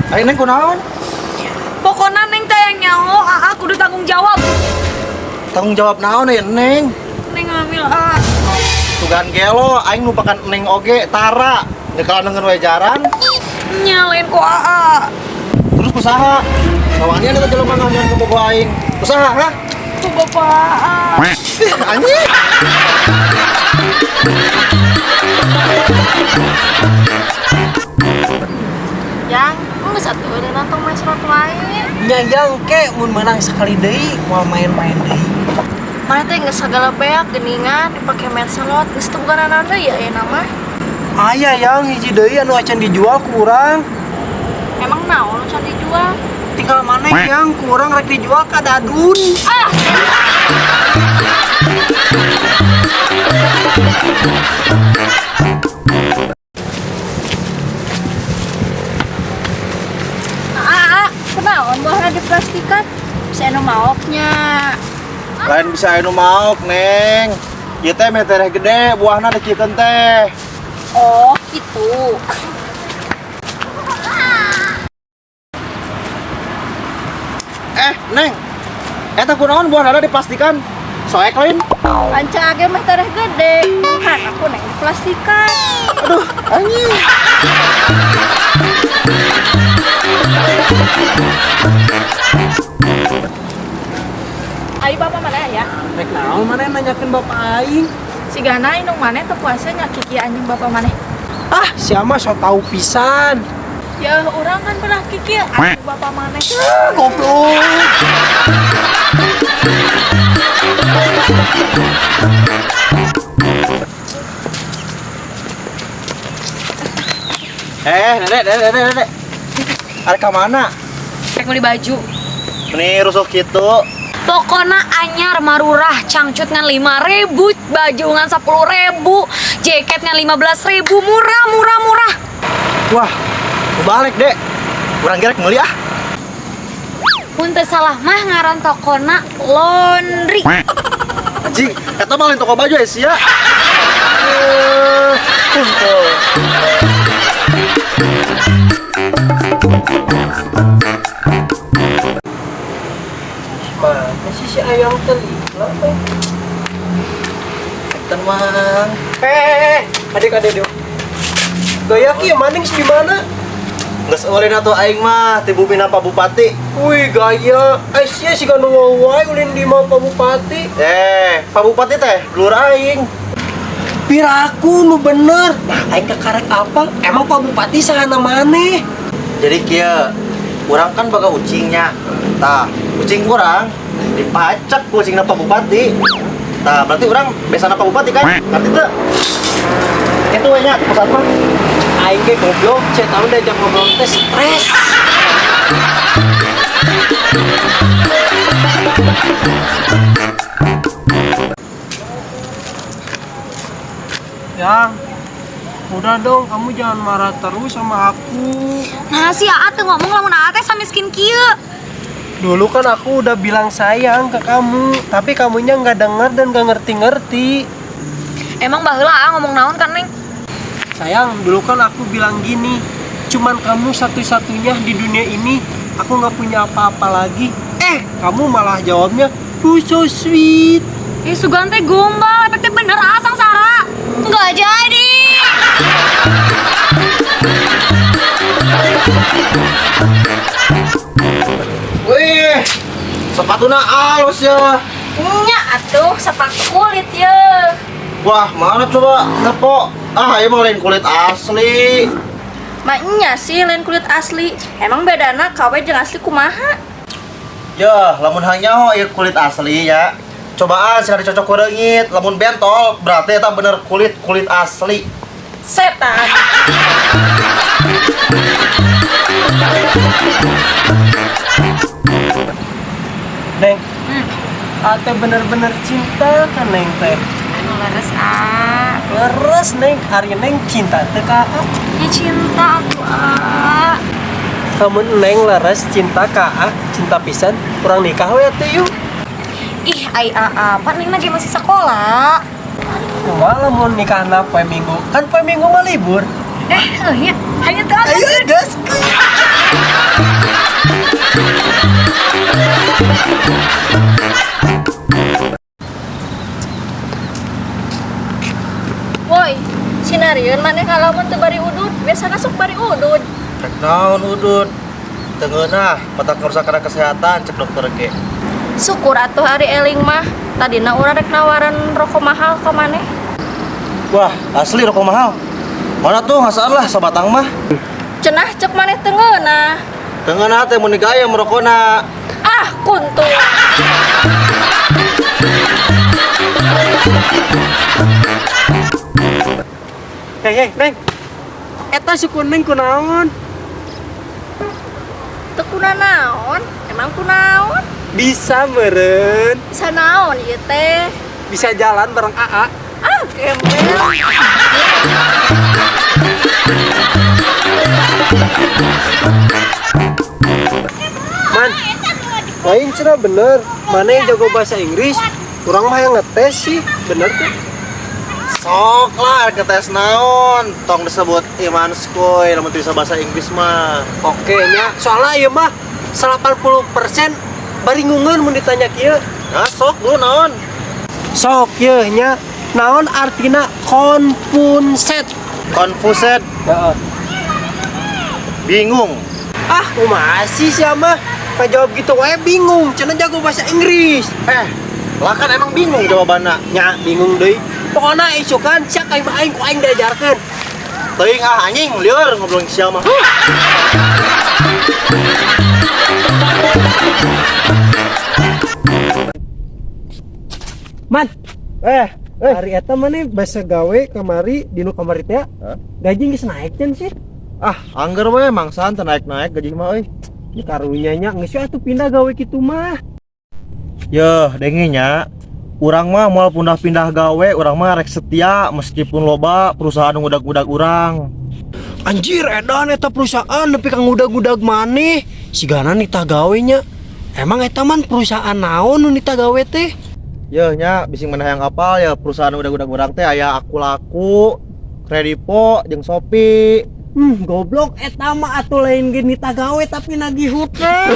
Ayo Neng kunaon? Pokona Neng teh yang nyaho, Aa kudu tanggung jawab. Tanggung jawab naon ya Neng? Neng hamil, Aa. Sugan gelo aing nupakan Neng oge tara. Nyekalan nengen we jaran. Nyalain ku Aa. Terus kusaha? Sawanian eta jelema ngahamilan ke bogo aing. Kusaha, ha? Ku bapak Aa. Ih, anjing. Yang, geus atuh eureun tong main slot wae. Nya yang ke mun menang sekali deui moal main-main deui. Mana teh geus sagala beak geuningan dipake main slot, geus teu boga nanaon deui ayeuna mah. Aya yang hiji deui anu acan dijual ku urang. Emang naon can dijual? Tinggal maneh yang ku urang rek dijual ka Dadun. Ah, Aa, kunaon buahna diplastikan? Bisa anu maoknya. Lain bisa anu maok, Neng. Ieu teh metereh gede buahna dikieun teh. Oh, gitu. Neng. Eta kunaon buahna diplastikan? Soek lain. Panca age mah tereh gede. Han aku neng diplastikan. Aduh, anjing. Ayo bapak mana ya? Rek naon maneh nanyakeun bapak aing? Sigana indung maneh teu puasa nya kiki anjing bapak maneh. Ah, siapa so tau pisan. Ya orang kan pernah kiki anjing bapak maneh. Ah, goblok. Dedek, dedek, dedek, dedek. Arek ka mana? Rek meuli baju. Meni rusuh kitu. Pokona anyar marurah cangcut ngan 5.000, baju ngan 10.000, jaket ngan 15.000, murah murah murah. Wah, balik, Dek. Urang gerek meuli ah. Mun teu salah mah ngaran tokona laundry. Anjing, eta mah lain toko baju ya sia. Puntul. Mana sih si ayang telila teh? Tenang. Adik-adik deh. Gaya kieu maning di mana? Geus ulin atuh aing mah ti bumina Pak Bupati. Wih, gaya. Eh, sia siga nu wae ulin di mah Pak Bupati. Pak Bupati teh dulur aing. Piraku nu bener. Nah, aing kekarek apa? Emang Pak Bupati sahana maneh? Jadi kieu, urang kan boga ucingnya. Tah, ucing urang dipacak ku ucingna Pak Bupati. Tah, berarti urang besana Pak Bupati kan? Ngerti teu? Itu we nya pusat mah. Aing ge goblok, cek tahu diajak ngobrol teh stres. Yang, udah dong, kamu jangan marah terus sama aku. Nah, si Aa teu ngomong lamun Aa teh samiskin kieu. Dulu kan aku udah bilang sayang ke kamu, tapi kamunya nggak dengar dan nggak ngerti-ngerti. Emang baheula Aa ngomong naon kan, Neng? Sayang, dulu kan aku bilang gini, cuman kamu satu-satunya di dunia ini, aku nggak punya apa-apa lagi. Kamu malah jawabnya, oh so sweet. Sugan teh gombal, efeknya bener Aa sangsara. Nggak jadi. Wih, sepatuna alus ya. Nya atuh sepatu kulit ya. Wah, mana coba nepo? Ah, ieu mah lain kulit asli. Maknya sih lain kulit asli. Emang bedana KW jeung asli kumaha? Ya, lamun hanyaho ieu kulit asli ya. Cobaan sih dicocok ku reungit, lamun bentol berarti eta bener kulit asli. Setan. Neng, ate bener-bener cinta kan Neng teh. Anu leres ah. Leres Neng, hari Neng cinta teh ka Aa. Ya cinta atuh Aa. Kamu Neng leres cinta ka Aa, cinta pisan, kurang nikah we atuh yuk. Ih, ai Aa, pan Neng lagi masih sekolah. Kumaha lamun nikahna poe Minggu? Kan poe Minggu mah libur. Iya, hanya teu Ayo gas. Woi, sinarieun maneh ngalamun teu bari udud, biasana sok bari udud. Rek naon udud? Teu ngeunah, matak ngerusak kana kesehatan cek dokter ge. Syukur atuh ari eling mah. Tadina urang rek nawaran rokok mahal ka maneh. Wah, asli rokok mahal. Mana tuh ngasaan lah sabatang mah. Cenah cek maneh teu ngeunah. Teu ngeunah teh mun gaya merokona. Ah, kuntung. Hei, hei, Neng. Eta suku Neng kunaon? Teu kunanaon? Emang kunaon? Bisa meren, Bisa naon ieu teh? bisa jalan bareng AA. Ah, gembel. Man, lain cenah bener. Mana yang jago bahasa Inggris? Kurang mah yang ngetes sih, bener tuh. Sok lah ngetes naon, tong disebut iman skoy lamun teu bisa bahasa Inggris mah. Oke nya, soalnya ieu mah 80% baringungan mun ditanya kieu. Nah, sok dulu naon? Sok ye nya, naon artina konfunset? Confused, Heeh. bingung. Ah, kumaha sih sia mah? Jawab gitu wae bingung, cenah jago bahasa Inggris. Eh, lah kan emang bingung jawabanna. Nya bingung deui. Pokokna isukan sia ka imah aing ku aing diajarkeun. Teuing ah anjing lieur ngobrol jeung sia mah. Man, Eh, hari eta maneh bahasa gawe kamari dinu kamari teh. Hah? Gaji geus naik can sih? Ah, angger we mangsaan teu naik-naik gaji mah euy. Ya karunya nya geus we atuh pindah gawe kitu mah. Yeuh, denge nya. Urang mah moal pindah-pindah gawe, urang mah rek setia meskipun loba perusahaan nu ngudag-ngudag urang. Anjir edan eta perusahaan nepi ka ngudag-ngudag maneh. Sigana nitah gawe nya. Emang eta man perusahaan naon nu nitah gawe teh? Yeuh nya bising maneh yang apal ya perusahaan nu ngudag-ngudag urang teh aya Akulaku, Kredivo, jeung Shopee. Goblok eta mah atuh lain ge nitah gawe tapi nagih hutang.